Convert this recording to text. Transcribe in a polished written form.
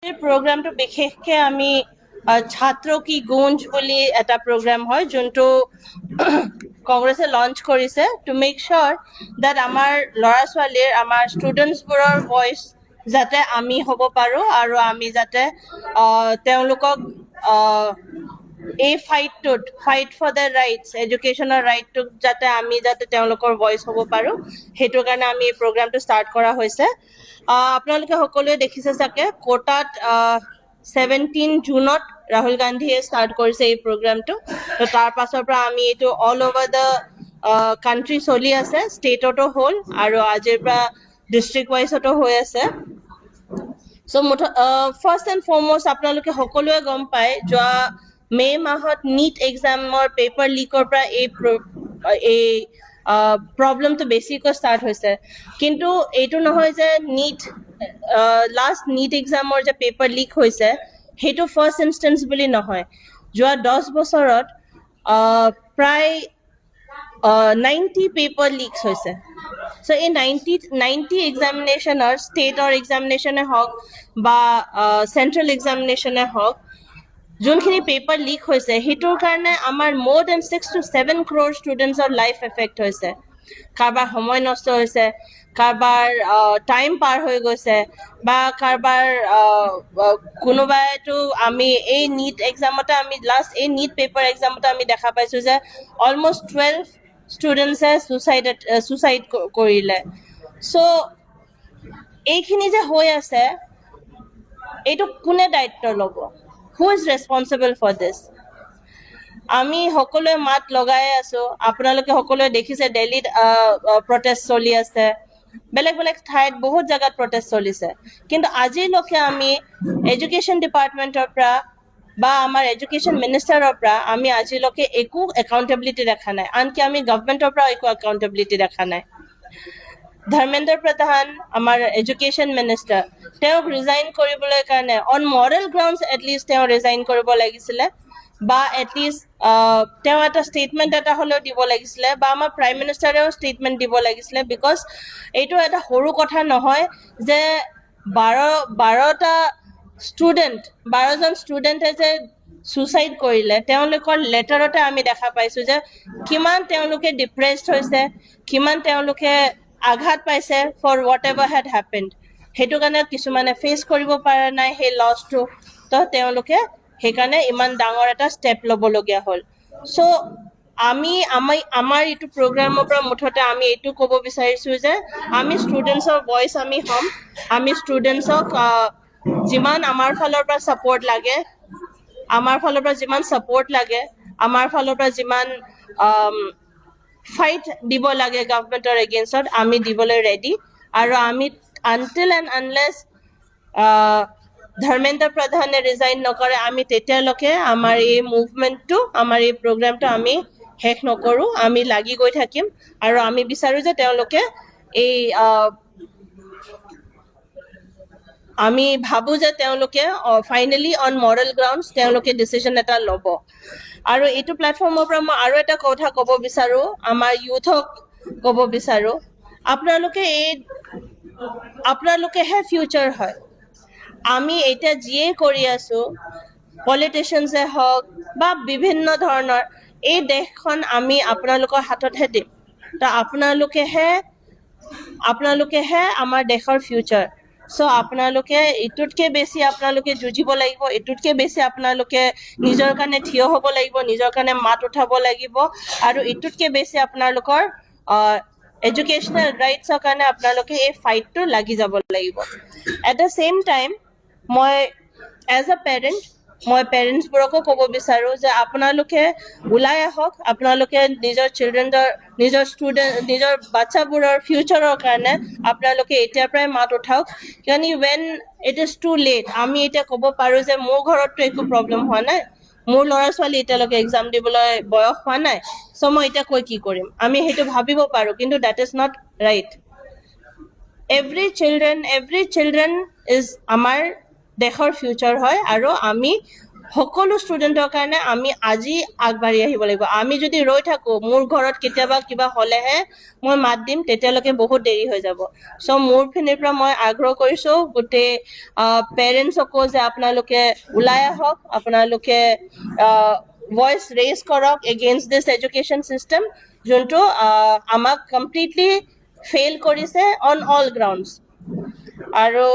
এই প্ৰগ্ৰামটো বিশেষকে আমি ছাত্ৰ কি গুঞ্জ বুলি এটা প্ৰগ্ৰাম হয়, যোনটো কংগ্ৰেছে লঞ্চ কৰিছে টু মেক চিয়'ৰ that আমাৰ ল'ৰা ছোৱালীৰ, আমাৰ ষ্টুডেণ্টছবোৰৰ ভইচ যাতে আমি হ'ব পাৰোঁ আৰু আমি যাতে তেওঁলোকক এই ফাইটটোত, ফাইট ফৰ the rights, এডুকেশ্যনৰ ৰাইটটোত যাতে আমি যাতে তেওঁলোকৰ ভইচ হ'ব পাৰোঁ, সেইটোৰ কাৰণে আমি এই প্ৰগ্ৰামটো ষ্টাৰ্ট কৰা হৈছে। আপোনালোকে সকলোৱে দেখিছে চাগে, কোটাত 17 জুনত ৰাহুল গান্ধীয়ে ষ্টাৰ্ট কৰিছে এই প্ৰগ্ৰামটো। তো তাৰ পাছৰ পৰা আমি এইটো অল অভাৰ the country চলি আছে, ষ্টেটতো হ'ল আৰু আজিৰ পৰা ডিষ্ট্ৰিক্ট ৱাইজতো হৈ আছে। চ' মুঠ ফাৰ্ষ্ট এণ্ড ফৰমষ্ট আপোনালোকে সকলোৱে গম পায়, যোৱা মে' মাহত নীট এক্সামৰ পেপাৰ লিকৰ পৰা এই প্ৰব্লেমটো বেছিকৈ ষ্টাৰ্ট হৈছে। কিন্তু এইটো নহয় যে লাষ্ট নীট এক্সামৰ যে পেপাৰ লিক হৈছে, সেইটো ফাৰ্ষ্ট ইনষ্টেঞ্চ বুলি নহয়। যোৱা 10 বছৰত প্ৰায় 90 পেপাৰ লিকছ হৈছে। চ' এই 90 এক্সামিনেশ্যনৰ, ষ্টেটৰ এক্সামিনেশ্যনে হওক বা চেণ্ট্ৰেল এক্সামিনেশ্যনে হওক, যোনখিনি পেপাৰ লিক হৈছে, সেইটোৰ কাৰণে আমাৰ more than 6 to 7 crore ষ্টুডেণ্টছৰ life effect হৈছে। কাৰোবাৰ সময় নষ্ট হৈছে, কাৰোবাৰ টাইম পাৰ হৈ গৈছে বা কাৰোবাৰ কোনোবাইতো আমি এই নীট এক্সামতে, আমি লাষ্ট এই নীট পেপাৰ এক্সামতে আমি দেখা পাইছোঁ যে অলমষ্ট 12 ষ্টুডেণ্টছে ছুচাইড কৰিলে। চ' এইখিনি যে হৈ আছে, এইটো কোনে দায়িত্ব ল'ব? Who is responsible for this? আমি সকলোৱে মাত লগাই আছো। আপোনালোকে সকলোৱে দেখিছে, দিল্লীত প্ৰটেষ্ট চলি আছে, বেলেগ বেলেগ ঠাইত বহুত জেগাত প্ৰটেষ্ট চলিছে। কিন্তু আজিলৈকে আমি এডুকেশ্যন ডিপাৰ্টমেণ্টৰ পৰা বা আমাৰ এডুকেশ্যন মিনিষ্টাৰৰ পৰা আমি আজিলৈকে একো একাউণ্টেবিলিটি দেখা নাই। আনকি আমি গভমেণ্টৰ পৰা একো একাউণ্টেবিলিটি দেখা নাই। ধৰ্মেন্দ্ৰ প্ৰধান, আমাৰ এডুকেশ্যন মিনিষ্টাৰ, তেওঁক ৰিজাইন কৰিবলৈ কাৰণে অন মৰেল গ্ৰাউণ্ডছ এটলিষ্ট তেওঁ ৰিজাইন কৰিব লাগিছিলে বা এটলিষ্ট তেওঁ এটা ষ্টেটমেণ্ট এটা হ'লেও দিব লাগিছিলে বা আমাৰ প্ৰাইম মিনিষ্টাৰেও ষ্টেটমেণ্ট দিব লাগিছিলে, because এইটো এটা সৰু কথা নহয় যে 12টা ষ্টুডেণ্ট, 12জন ষ্টুডেণ্টে যে ছুচাইড কৰিলে। তেওঁলোকৰ লেটাৰতে আমি দেখা পাইছোঁ যে কিমান তেওঁলোকে ডিপ্ৰেছড হৈছে, কিমান তেওঁলোকে আঘাত পাইছে for whatever had happened. সেইটো কাৰণে কিছুমানে ফেচ কৰিব পৰা নাই সেই লছটো। তো তেওঁলোকে সেইকাৰণে ইমান ডাঙৰ এটা ষ্টেপ ল'বলগীয়া হ'ল। চ' আমি আমাৰ এইটো প্ৰগ্ৰামৰ পৰা মুঠতে আমি এইটো ক'ব বিচাৰিছোঁ যে আমি ষ্টুডেণ্টছৰ ভইচ আমি হ'ম। আমি ষ্টুডেণ্টছক যিমান আমাৰ ফালৰ পৰা ছাপৰ্ট লাগে, আমাৰ ফালৰ পৰা যিমান ছাপৰ্ট লাগে, আমাৰ ফালৰ পৰা যিমান ফাইট দিব লাগে গভমেণ্টৰ এগেইনষ্টত, আমি দিবলৈ ৰেডি। আৰু আমি আনটিল এণ্ড আনলেছ ধৰ্মেন্দ্ৰ প্ৰধানে ৰিজাইন নকৰে, আমি তেতিয়ালৈকে আমাৰ এই মুভমেণ্টটো, আমাৰ এই প্ৰগ্ৰামটো আমি শেষ নকৰোঁ। আমি লাগি গৈ থাকিম আৰু আমি বিচাৰোঁ যে তেওঁলোকে এই আমি ভাবোঁ যে তেওঁলোকে ফাইনেলি অন মৰেল গ্ৰাউণ্ডছ তেওঁলোকে ডিচিশ্যন এটা ল'ব। আৰু এইটো প্লেটফৰ্মৰ পৰা মই আৰু এটা কথা ক'ব বিচাৰোঁ, আমাৰ ইউথক ক'ব বিচাৰোঁ, আপোনালোকেহে ফিউচাৰ হয়। আমি এতিয়া যিয়ে কৰি আছোঁ, পলিটিচিয়ানছে হওক বা বিভিন্ন ধৰণৰ, এই দেশখন আমি আপোনালোকৰ হাততহে দিম। তো আপোনালোকেহে আমাৰ দেশৰ ফিউচাৰ। চ' আপোনালোকে এইটোতকৈ বেছি আপোনালোকে যুঁজিব লাগিব, এইটোতকৈ বেছি আপোনালোকে নিজৰ কাৰণে থিয় হ'ব লাগিব, নিজৰ কাৰণে মাত উঠাব লাগিব আৰু এইটোতকৈ বেছি আপোনালোকৰ এডুকেশ্যনেল ৰাইটছৰ কাৰণে আপোনালোকে এই ফাইটটো লাগি যাব লাগিব। এট the same time মই এজ এ পেৰেণ্ট মই পেৰেণ্টছবোৰকো ক'ব বিচাৰোঁ যে আপোনালোকে ওলাই আহক। আপোনালোকে নিজৰ চিলড্ৰেনৰ, নিজৰ ষ্টুডেণ্ট, নিজৰ বাচ্ছাবোৰৰ ফিউচাৰৰ কাৰণে আপোনালোকে এতিয়াৰ পৰাই মাত উঠাওক, কিয়নো when it is too late, আমি এতিয়া ক'ব পাৰোঁ যে মোৰ ঘৰততো একো প্ৰব্লেম হোৱা নাই, মোৰ ল'ৰা ছোৱালী এতিয়ালৈকে এক্সাম দিবলৈ বয়স হোৱা নাই, চ' মই এতিয়া কৈ কি কৰিম, আমি সেইটো ভাবিব পাৰোঁ। কিন্তু that is not right. Every children is আমাৰ দেশৰ ফিউচাৰ হয় আৰু আমি সকলো ষ্টুডেণ্টৰ কাৰণে আমি আজি আগবাঢ়ি আহিব লাগিব। আমি যদি ৰৈ থাকোঁ, মোৰ ঘৰত কেতিয়াবা কিবা হ'লেহে মই মাত দিম, তেতিয়ালৈকে বহুত দেৰি হৈ যাব। চ' মোৰ পিনৰ পৰা মই আগ্ৰহ কৰিছোঁ গোটেই পেৰেণ্টছকো যে আপোনালোকে ওলাই আহক, আপোনালোকে ভইচ ৰেইজ কৰক এগেইনষ্ট দিছ এডুকেশ্যন চিষ্টেম, যোনটো আমাক কমপ্লিটলি ফেইল কৰিছে অন অল গ্ৰাউণ্ডছ। আৰু